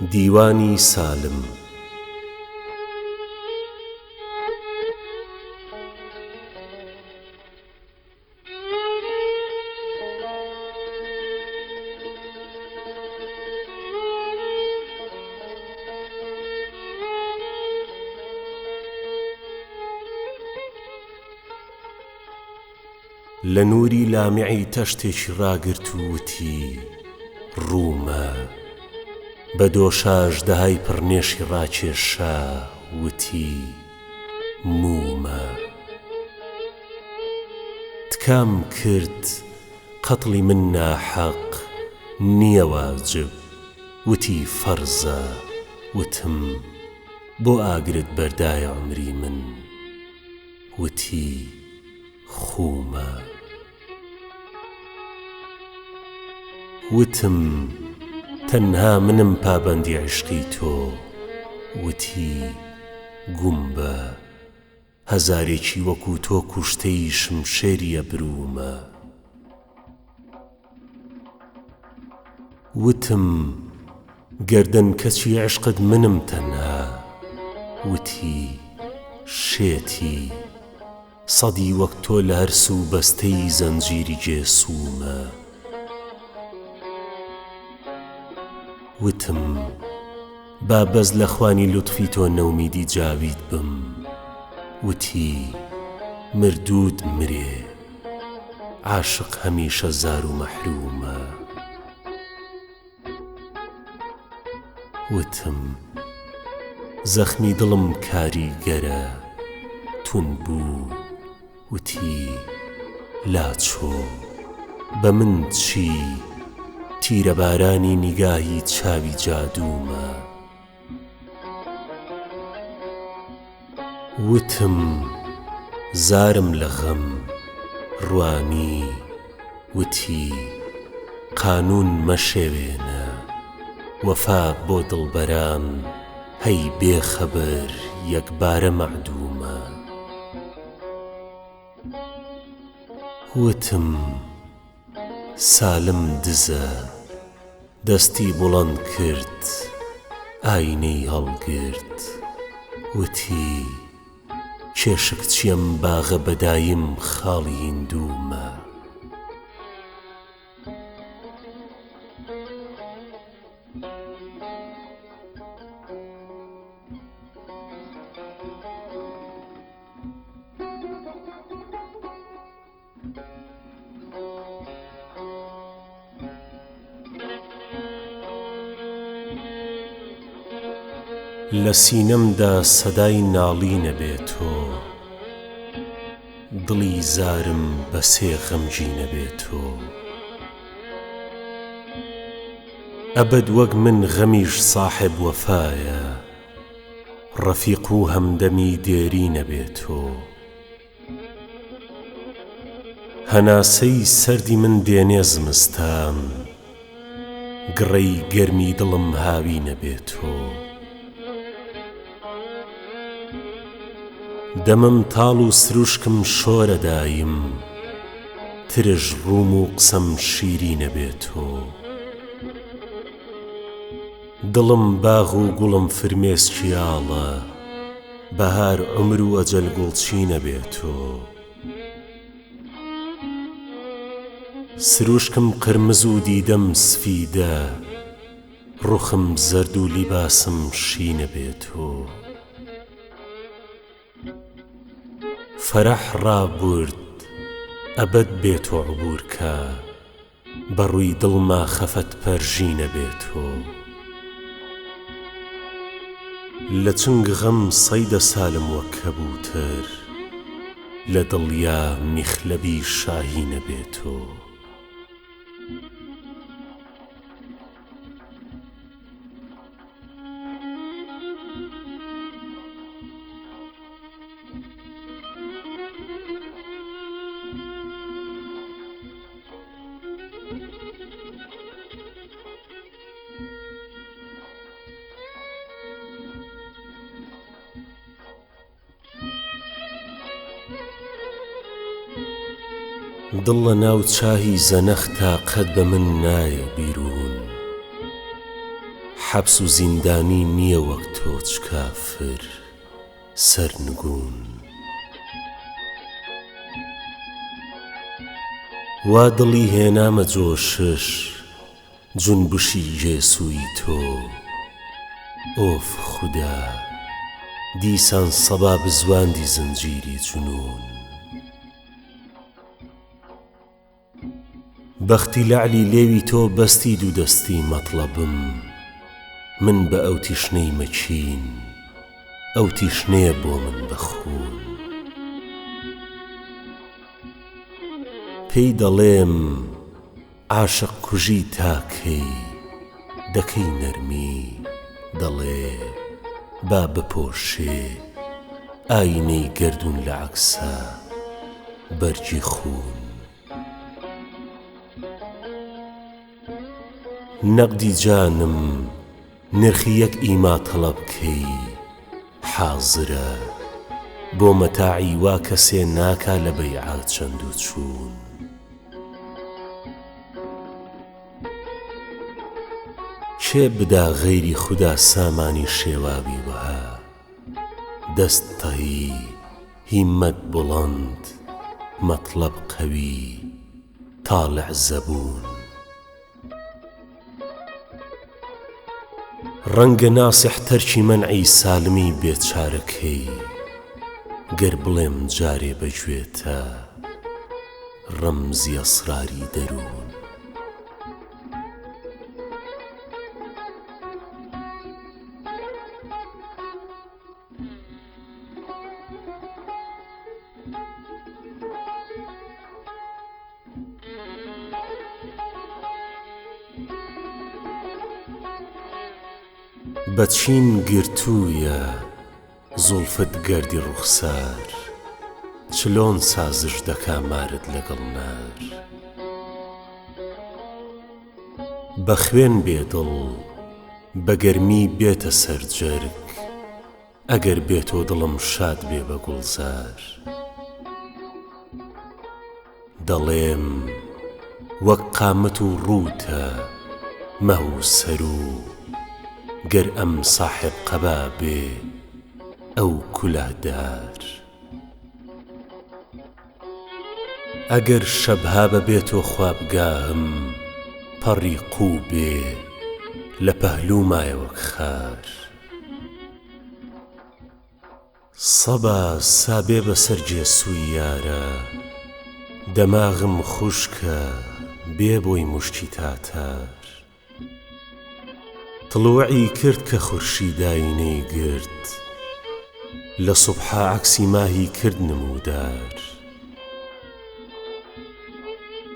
دیوانی سالم. لە نووری لامعی تەشتێکی ڕاگرت و وتی، ڕوومە. بە دۆشا ئەژدەهای پڕنێشی ڕاکێشا، وتی، موومە. تکام کرد قەتڵی من ناحەق نییە واجب، وتی فەرزە، وتم، بۆ ئاگرت بەردایە عومری من؟ وتی، خوومە. وتم، تەنها منم پابەندی عیشقی تۆ، وتی، گوم بە. هەزارێکی وەکوو تۆ کوشتەی شمشێری ئەبروومە. وتم، گەردەن کەچی عشقت منم تەنها، وتی، شێتی، سەدی وەک تۆ لە هەر سوو بەستەی زەنجیری گێسوومە. وتم، با بەس لە خوانی لوتفی تۆ نەومیدی جاوید بم، وتی، مردووت مرێ، عاشق هەمیشە زار و مەحروومە. وتم، زەخمی دڵم کاریگەرە، توند بوو، وتی، لاچۆ، بە من چی، تیرەبارانی نیگاهی چاوی جادوومە. وتم، زارم لە غەم، ڕوانی، وتی، قانوون مەشێوێنە، وەفا بۆ دڵبەران، هەی بێ خەبەر یەکبارە مەعدوومە. وتم، سالم دزە، دەستی بوڵەند کرد، ئاینەی هەڵگرت، وتی، کێشک چیەم باغە بە دایم خاڵی هیندوومە. لە سینەمدا سەدای ناڵینە بێ تۆ دڵی زارم بەسێ غەمگینە بێ تۆ ئەبەد وەک من غەمیش ساحێب وەفایە ڕەفیق و هەمدەمی دێرینە بێ تۆ. هەناسەی سەردی من دێنێ زمستان گڕەی گەرمی دڵم هاوینە بێ تۆ دەمم تاڵ و سروشکم شۆرە دایم ترش ڕووم و قسەم شیرینە بێ تۆ دڵم باغ و گوڵم فرمێسکی ئاڵە بەهار عومر و ئەجەل گوڵچینە بێ تۆ سروشکم قرمز و دیدەم سفیدە ڕوخم زەرد و لیباسم شینە بێ تۆ فەرەح ڕابورد ئەبەد بێ تۆ عبور کا. بە ڕووی دڵما خەفەت پەرژینە بێ تۆ. لە چنگ غەم سەیدە سالم وەک کەبووتەر لە دڵیا میخلەبی شاهینە بێ تۆ. دڵ لە ناو چاهی زەنەختا قەت بە من نایە بیروون. حەپس و زیندانی نییە وەک تۆ چ کافر سەرنگوون. وا دڵی هێنامە جۆشش جونبشی گێسووی تۆ ئۆف خودا دیسان سەبا بزواندی زنجیری جنوون. بەختی لەعلی لێوی تۆ بەستی دوو دەستی مەتڵەبم من بە ئەو تیشنەی مەکین ئەو تیشنەیە بۆ من بە خوون. پێی دەڵێم عاشق کوژی تا کەی دەکەی نەرمی دەڵێ با بپۆشێ ئاینەی گەردوون لە عەکسا بەرگی خوون. نەقدی جانم نرخی یەک ئیما تەڵەب کەی حازرە بۆ مەتاعی وا کەسێ ناکا لە بەیعا چەند و چوون. کێ بدا غەیری خودا سامانی شێواوی وەها دەست تەهی هیممەت بوڵەند مەتڵەب قەوی تاڵع زەبوون. ڕەنگە ناسح تەرکی مەنعی سالمی بێ چارە کەی گەر بڵێم جارێ بە گوێتە ڕەمزی ئەسراری دەروون. بە چین گرتوویە زوڵفت گەردی ڕوخسار چلۆن سازش دەکا مارت لەگەڵ نار بە خوێن بێ دڵ بە گەرمی بێتە سەر جەرگ ئەگەر بێتۆ دڵم شاد بێ بە گوڵزار. دەڵێم وەک قامەت و ڕووتە مە و سەروو گەر ئەم ساحێب قەبا بێ ئەو کولاه دار. ئەگەر شەبها بە بێ تۆ خوابگاهم پەڕی قوو بێ لە پەهلوو مایە وەک خار. سەبا سا بێ بەسەر گێسووی یارا دەماغم خوشکە بێ بۆی مشکی تاتار. تڵوعی کرد کە خورشید ئاینەی گرت لە سوبحا عەکسی ماهی کرد نموودار.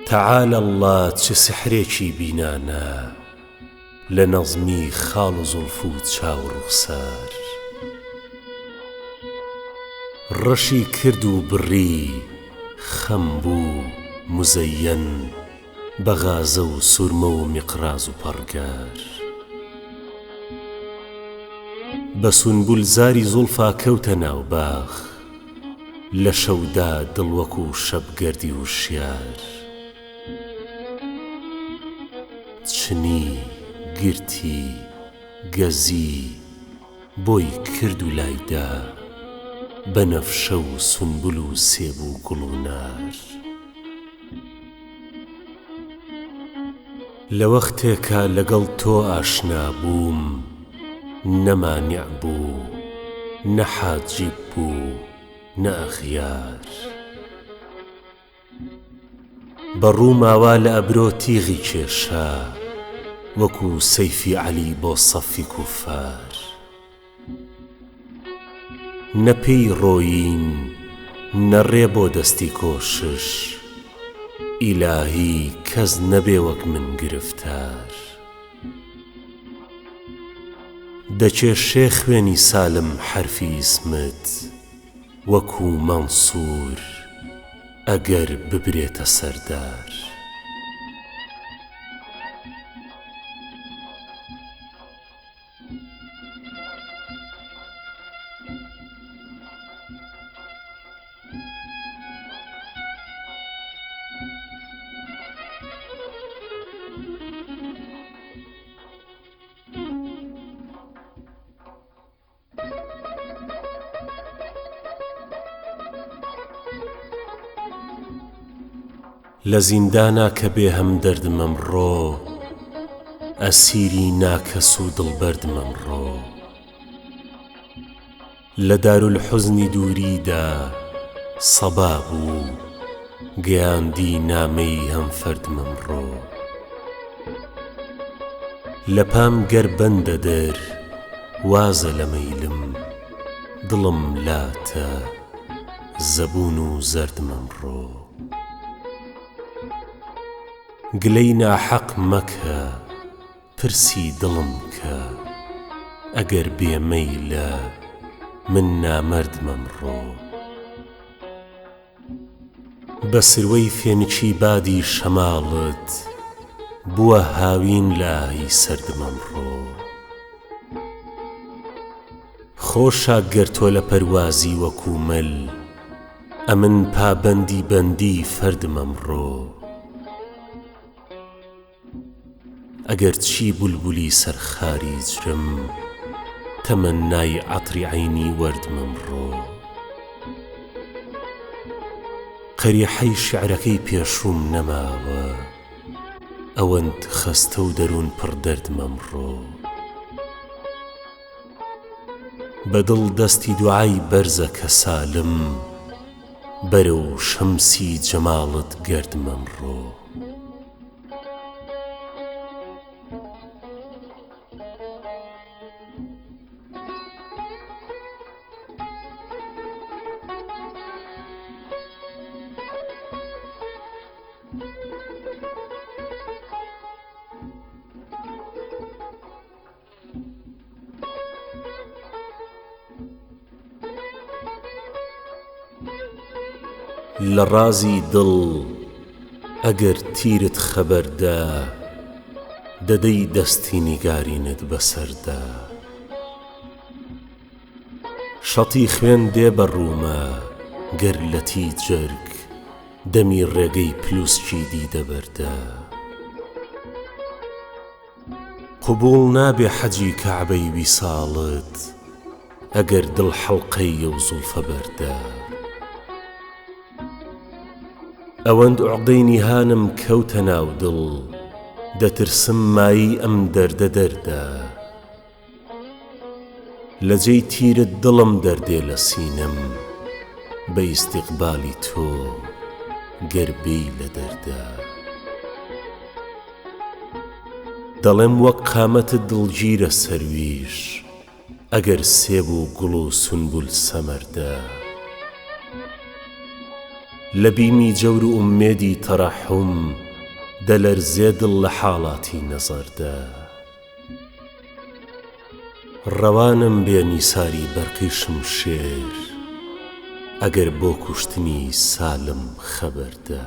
تەعالی اللە چ سحرێکی بینانە لە نەزمی خاڵ و زوڵف و چاو ڕوخسار. ڕەشی کرد و بڕی خەم بوو موزەیەن بە غازە و سورمە و میقراز و پەڕگار. بە سونبول زاری زوڵفا کەوتە ناو باخ لە شەودا دڵ وەکوو شەبگەردی وشیار. چنی، گرتی، گەزی، بۆی کرد و لای دا، بەنەفشە و سونبول و سێب و گوڵ و نار. لە وەختێکا لەگەڵ تۆ ئاشنا بووم، نە مانع بوو، نە حاجیب بوو، نە ئەغیار. بە ڕووما وا لە ئەبرۆ تیغی کێشا، وەکوو سەیفی عەلی بۆ سەفی کوفار. نە پێی ڕۆیین نە ڕێ بۆ دەستی کۆشش، ئیلاهی کەس نەبێ وەک من گرفتار. دەکێشێ خوێنی سالم حەرفی ئیسمت، وەکوو مەنسوور ئەگەر ببرێتە سەر دار. لە زیندانا کە بێ هەمدەردم ئەمڕۆ ئەسیری ناکەس و دڵبەردم ئەمڕۆ لە دارولحوزنی دووریدا سەبا بوو گەیاندی نامەی هەمفەردم ئەمڕۆ لە پام گەر بەندە دەر وازە لە مەیلم دڵم لاتە زەبوون و زەردم ئەمڕۆ. گلەی ناحەق مەکە پرسی دڵم کە ئەگەر بێ مەیلە من نامەردم ئەمڕۆ. بە سروەی فێنکی بادی شەماڵت بووە هاوین لە ئاهی سەردم ئەمڕۆ. خۆشە گەر تۆ لە پەروازی وەکوو مەل ئەمن پابەندی بەندی فەردم ئەمڕۆ. ئەگەر چی بولبولی سەر خاری جرم تەمەننای عەتری عەینی وەردم ئەمڕۆ. قەریحەی شیعرەکەی پێشووم نەماوە ئەوەند خەستە و دەروون پڕ دەردم ئەمڕۆ. بە دڵ دەستی دوعای بەرزە کە سالم بەرەو شەمسی جەماڵت گەردم ئەمڕۆ. لە ڕازی دڵ ئەگەر تیرت خەبەر دا دەدەی دەستی نیگارینت بەسەردا. شەتی خوێن دێ بە ڕووما گەر لەتی جەرگ دەمی ڕێگەی پلوسکی دیدە بەردا. قبوڵ نابێ حەجی کەعبەی ویساڵت ئەگەر دڵ حەڵقەی ئەو زوڵفە بەردە. ئەوەند عوقدەی نیهانم کەوتە ناو دڵ دەترسم مایەی ئەم دەردە دەردە. لە جێی تیرت دڵم دەردێ لە سینەم بە ئیستیقبالی تۆ گەر بێی لە دەردە. دەڵێم وەک قامەتت دڵگیرە سەرویش ئەگەر سێب و گوڵ و سونبول سەمەردە. لە بیمی جەور و ئومێدی تەرەحوم دەلەرزێ دڵ لە حاڵاتی نەزەردە. ڕەوانم بێ نیساری بەرقی شمشێر ئەگەر بۆ کوشتنی سالم خەبەردە.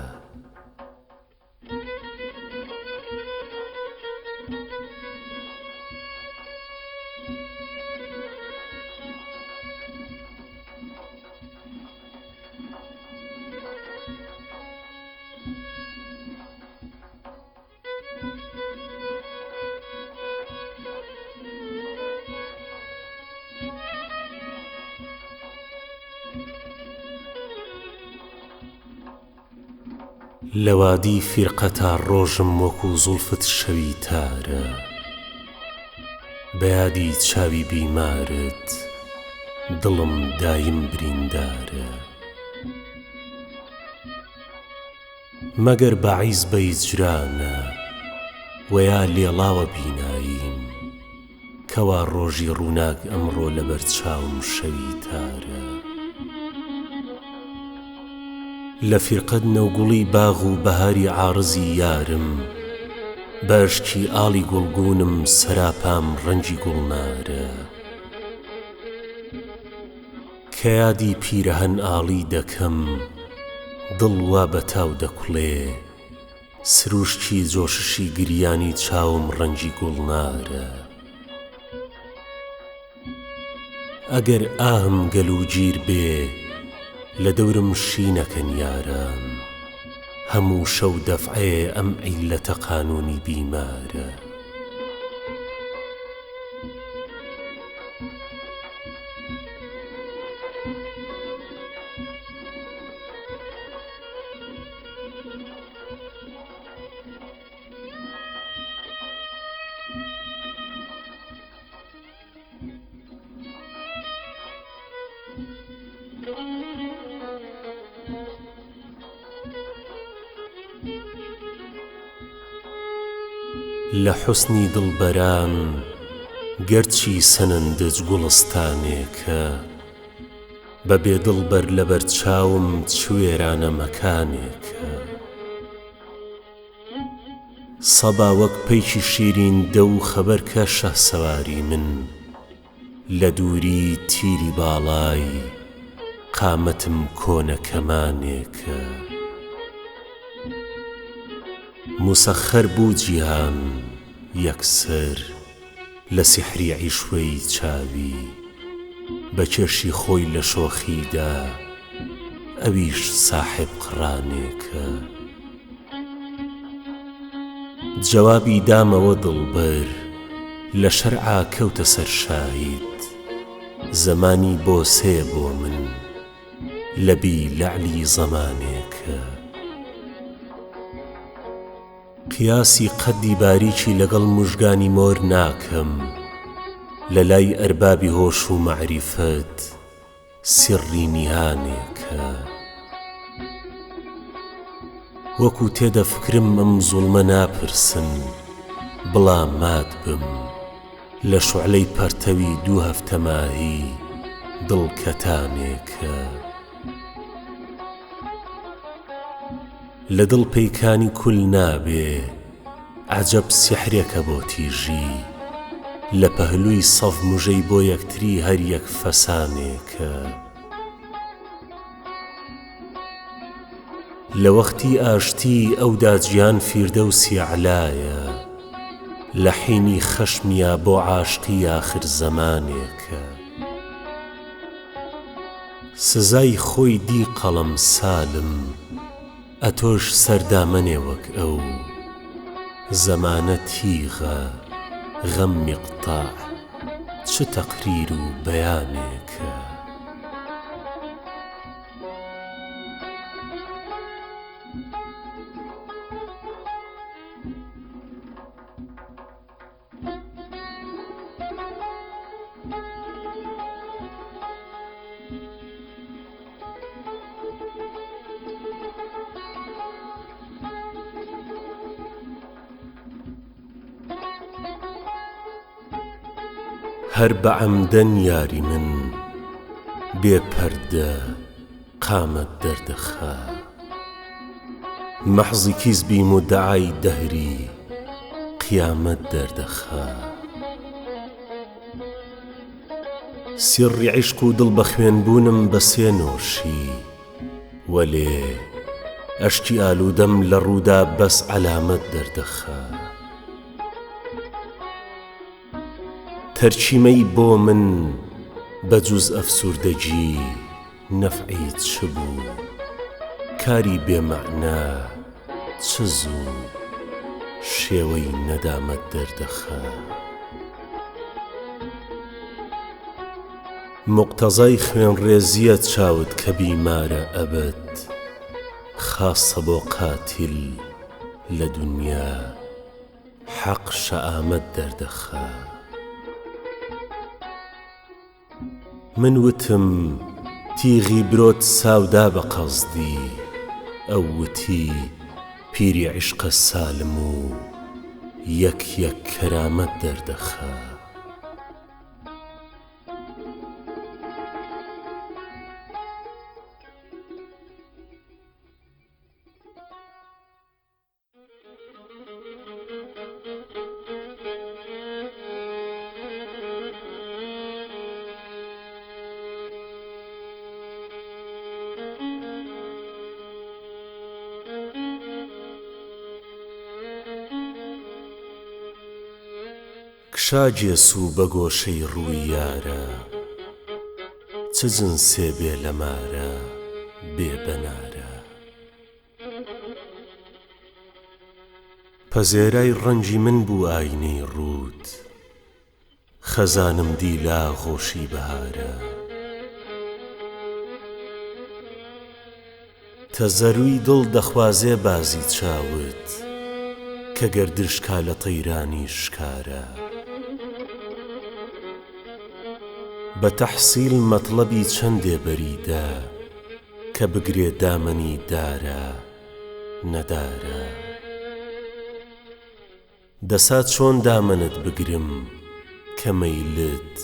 لە وادی فیرقەتا ڕۆژم وەکوو زوڵفت شەوی تارە بە یادی چاوی بیمارت دڵم دایم بریندارە. مەگەر بەعیز بە یجرانە وەیا لێڵاوە بیناییم کەوا ڕۆژی ڕووناک ئەمڕۆ لەبەر چاوم شەوی تارە. لە فیرقەت نەوگوڵی باغ و بەهاری عاڕزی یارم بە ئەشکی ئاڵی گوڵگوونم سەراپام ڕەنگی گوڵنارە. کە یادی پیرەهەن ئاڵی دەکەم دڵ وا بە تاو دەکوڵێ سروشکی جۆششی گریانی چاوم ڕەنگی گوڵنارە ئەگەر ئاهم گەلوگیر بێ لە دەورم شینەکەن یاران هەموو شەو دەفعێ ئەم عیللەتە قانوونی بیمارە. لە حوسنی دڵبەران گەرچی سەنەندج گوڵستانێکە، بە بێ دڵبەر لەبەر چاوم چ وێرانە مەکانێکە. سەبا وەک پەیکی شیرین دەو خەبەر کە شەهسەواری من. لە دووری تیری باڵای قامەتم کۆنە کەمانێکە. موسەخەر بوو جیهان یەکسەر لە سیحری عیشوەی چاوی، بە کێشی خۆی لە شۆخیدا ئەویش ساحێب قڕانێکە. جەوابی دامەوە دڵبەر لە شەرعا کەوتە سەر شاهید زەمانی بۆسەیە بۆ من لە بی لەعلی زەمانێکە. قیاسی قەدی باریکی لەگەڵ موژگانی مۆر ناکەم لە لای ئەربابی هۆش و مەعریفەت. سیڕڕی نیهانێکە. وەکوو تێدەفکرم ئەم زوڵمە ناپرسن بڵا مات بم لە شوعلەی پەرتەوی دوو هەفتە ماهی دڵ کەتانێکە. لە دڵ پەیکانی کول نابێ عەجەب سیحرێکە بۆ تیژی لە پەهلووی سەف مژەی بۆ یەکتری هەر یەک فەسانێکە. لە وەختی ئاشتی ئەودا جیان فیردەوسی عەلایە لە حینی خەشمیا بۆ عاشقی ئاخر زەمانێکە. سزای خۆی دی قەڵەم سالم ئەتۆش سەر دامەنێ وەک ئەو زەمانە تیغە غەم میقتاع چ تەقریر و بەیانێکە. هەر بە عەمدەن یاری من بێ پەردە قامەت دەردەخا. مەحزی کیزبی مودعای دەهری قیامەت دەردەخا. سیڕڕی عیشق و دڵ بە خوێن بوونم بە سێ نۆشی، وەلێ ئەشکی ئالوودەم لە ڕوودا بەس عەلامەت دەردەخا. تەرکی مەی بۆ من بە جوز ئەفسوردەگی نەفعی چ بوو؟ کاری بێ مەعنا چ زوو شێوەی نەدامەت دەردەخا. موقتەزای خوێنڕێزییە چاوت کە بیمارە ئەبەد خاسە بۆ قاتیل لە دونیا. حەق شەئامەت دەردەخا. من وتم تیغی برۆت ساودا بە قەسدی، ئەو وتی پیری عیشقە سالم و یەک یەک کەرامەت دەردەخا. کشا گێسوو بە گۆشەی ڕووی یارە چ جنسێ بێ لە مارە بێ بەنارە. پەزێرای ڕەنگی من بوو ئاینەی ڕووت خەزانم دی لاغۆشی بەهارە. تەزەرووی دڵ دەخوازێ بازی چاوت کە گەردش کا لە تەیرانی شکارە. بە تەحسیل مەتڵەبی چەندێ بەریدە کە بگرێ دامەنی دارە نەدارە. دەسا چۆن دامەنت بگرم کە مەیلت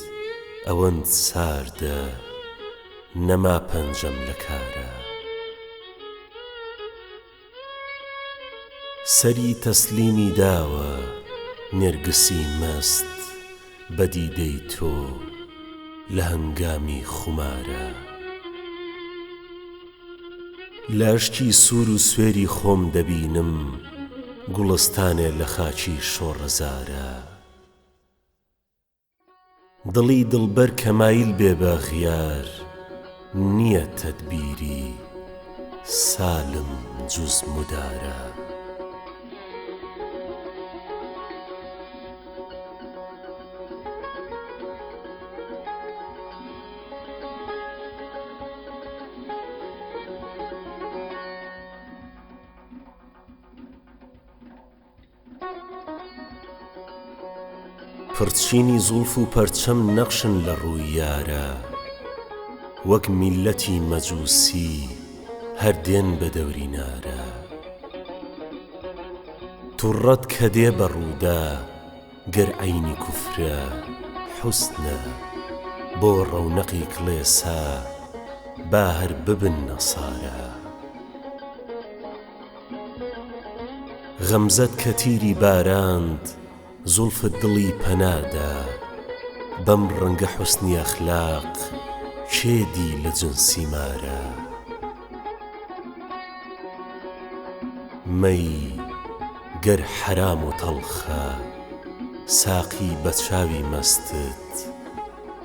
ئەوەند ساردە نەما پەنجەم لە کارە. سەری تەسلیمی داوە نێرگسی مەست بە دیدەی تۆ لە هەنگامی خومارە. لە ئەشکی سوور و سوێری خۆم دەبینم گوڵستانێ لە خاکی شۆڕەزارە. دڵی دڵبەر کە مایل بێ بە غیار نییە تەدبیری سالم جوز مدارا. پڕچینی زوڵف و پەرچەم نەقشن لە ڕووی یارا وەک میللەتی مەجووسی هەر دێن بە دەوری نارا توڕڕەت کە دێ بە ڕوودا گەر عەینی کوفرە حوسنە بۆ ڕەونەقی کڵێسا با هەر ببن نەسارا. غەمزەت کە تیری باراند زوڵفت دڵی پەنا دا بەم ڕەنگە حوسنی ئەخلاق کێ دی لە جنسی مارا؟ مەی گەر حەرام و تەڵخە ساقی بە چاوی مەستت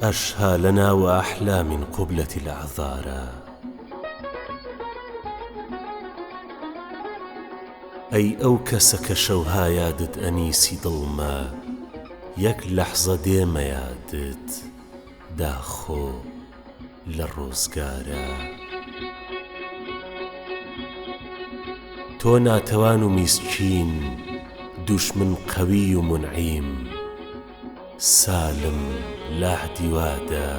ئەشها لەنا و ئەحلا من قبلە العذارا. ئەی ئەو کەسە کە شەوها یادت ئەنیسی دڵمە یەک لەحزە دێمە یادت داخۆ لە ڕۆزگارە. تۆ ناتەوان و میسکین دوشمن قەوی و مونعیم سالم لاعدی وادە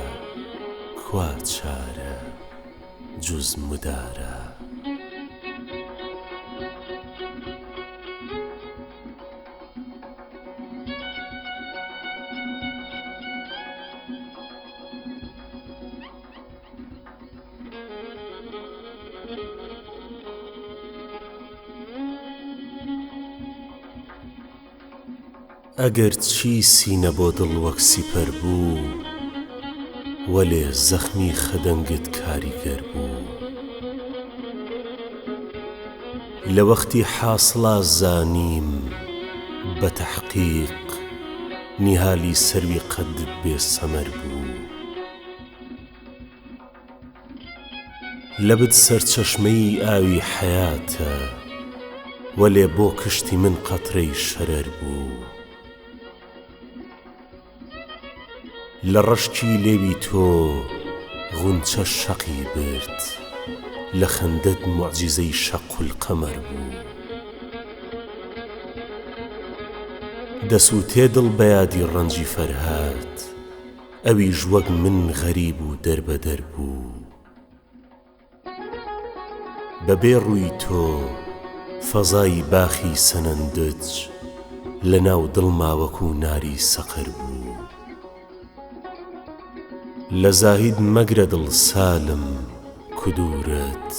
کوا چارە جوز مدارا. ئەگەر چی سینە بۆ دڵ وەک سیپەر بوو وەلێ زەخمی خەدەنگت کاریگەر بوو. لە وەختی حاسڵا زانیم بە تەحقیق نیهالی سەروی قەدت بێ سەمەر بوو. لەبت سەرچەشمەی ئاوی حەیاتە وەلێ بۆ کشتی من قەترەی شەرەر بوو. لە ڕەشکی لێوی تۆ غونچە شەقی برد لە خەندەت موعجیزەی شەق القەمەر بوو. دەسووتێ دڵ بە یادی ڕەنجی فەرهاد ئەویش وەک من غەریب و دەربەدەر بوو. بە بێ ڕووی تۆ فەزای باخی سەنەندج لە ناو دڵما وەکوو ناری سەقەر بوو. لە زاهید مەگرە دڵ سالم کدوورەت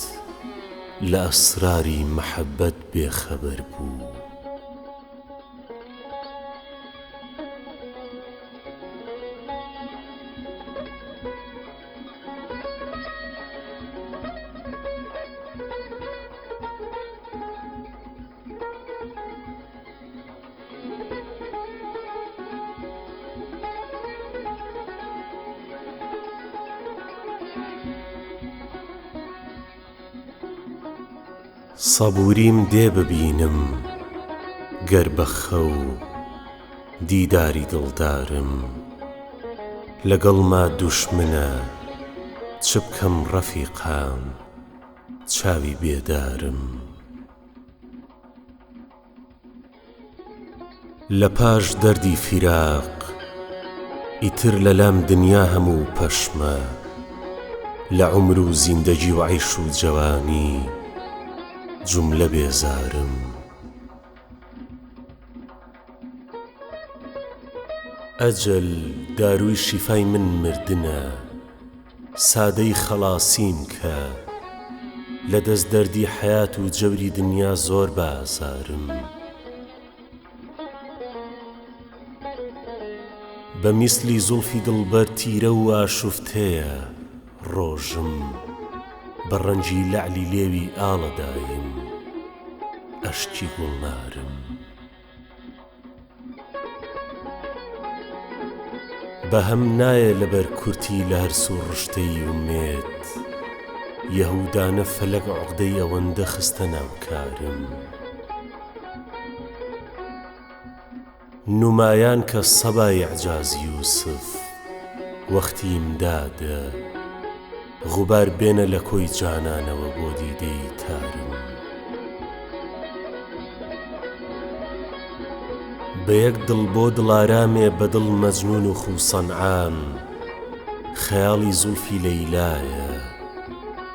لە ئەسراری مەحەببەت بێ خەبەر بوو. سەبووریم دێ ببینم گەر بە خەو دیداری دڵدارم لەگەڵما دوشمنە چ بکەم ڕەفیقان چاوی بێدارم. لە پاش دەردی فیراق ئیتر لە لام دنیا هەموو پەشمە لە عومر و زیندەگی و عەیش و جەوانی جوملە بێزارم. ئەجەل دارووی شیفای من مردنە، سادەی خەڵاسیم کە، لە دەس دەردی حەیات و جەوری دنیا زۆر بە ئازارم. بە میسلی زوڵفی دڵبەر تیرە و ئاشوفتەیە ڕۆژم، بە ڕەنگی لەعلی لێوی ئاڵەدایم ئەشکی گوڵنارم. بەهەم نایە لەبەر کورتی لە هەرس و ڕشتەی ئومێد، یەهوودانە فەلەک عوقدەی ئەوەندە خستە ناو کارم. نومایان کە سەبای ئیعجاز یوسف وەختی ئیمدادە، غوبار بێنە لە کۆی جانانەوە بۆ دیدەی تارم. بە یەک دڵ بۆ دڵارامێ بە دڵ مەجنوون و خوو سەنعام، خەیاڵی زوڵفی لەیلایە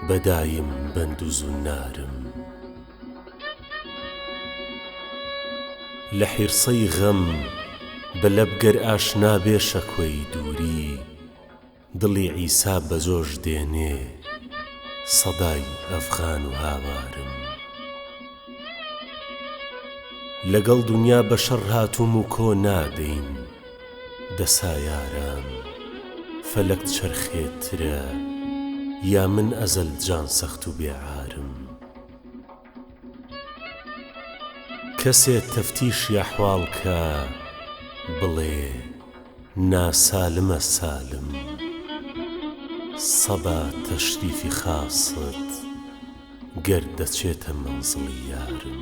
بە دایم بەند و زوننارم. لە حیرسەی غەم بە لەب گەر ئاشنا بێ شەکوەی دووری، دڵی عیسا بە جۆش دێنێ سەدای ئەفغان و هاوارم. لەگەڵ دونیا بە شەڕ هاتووم و کۆ نادەین دەسا یاران، فەلەک چەرخێ ترە یا من ئەزەل جان سەخت و بێ عارم. کەسێ تەفتیشی ئەحواڵ کە بڵێ ناسالمە سالم سەبا تەشریفی خاست گەر دەچێتە مەنزڵی یارم.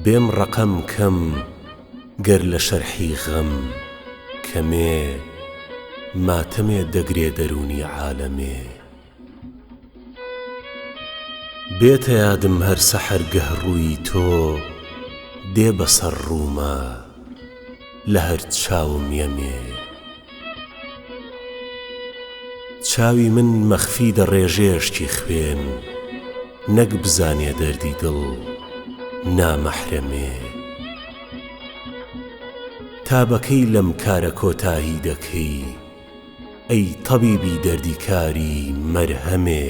بێم ڕەقەم کەم گەر لە شەرحی غەم کەمێ ماتەمێ دەگرێ دەروونی عالەمێ. بێتە یادم هەر سەحەرگەه ڕووی تۆ دێ بەسەر ڕووما لە هەر چاوم یەمێ. چاوی من مەخفی دەڕێژێ ئەشکی خوێن نەک بزانێ دەردی دڵ نامەحرەمێ. تا بەکەی لەم کارە کۆتاهی دەکەی ئەی تەبیبی دەردی کاری مەرهەمێ.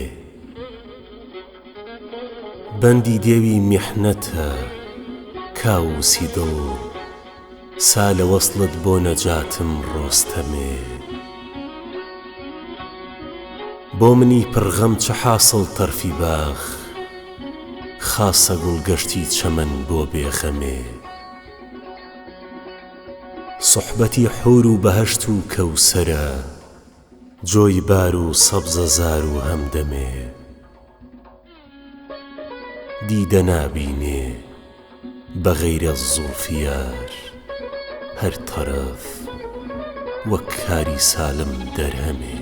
بەندی دێوی میحنەتە کاووسی دڵ. سا لە وەسڵت بۆ نەجاتم ڕۆستەمێ. بۆ منی پڕ غەم چ حاسڵ تەرفی باخ. خاسە گوڵ گەشتی چەمەن بۆ بێ غەمێ. سوحبەتی حوور و بەهەشت و کەوسەرە. جۆی بار و سەبزە زار و هەمدەمێ. دیدە نابینێ بە غەیرە زوڵفی یار هەر تەرەف وەک کاری سالم دەرهەمێ.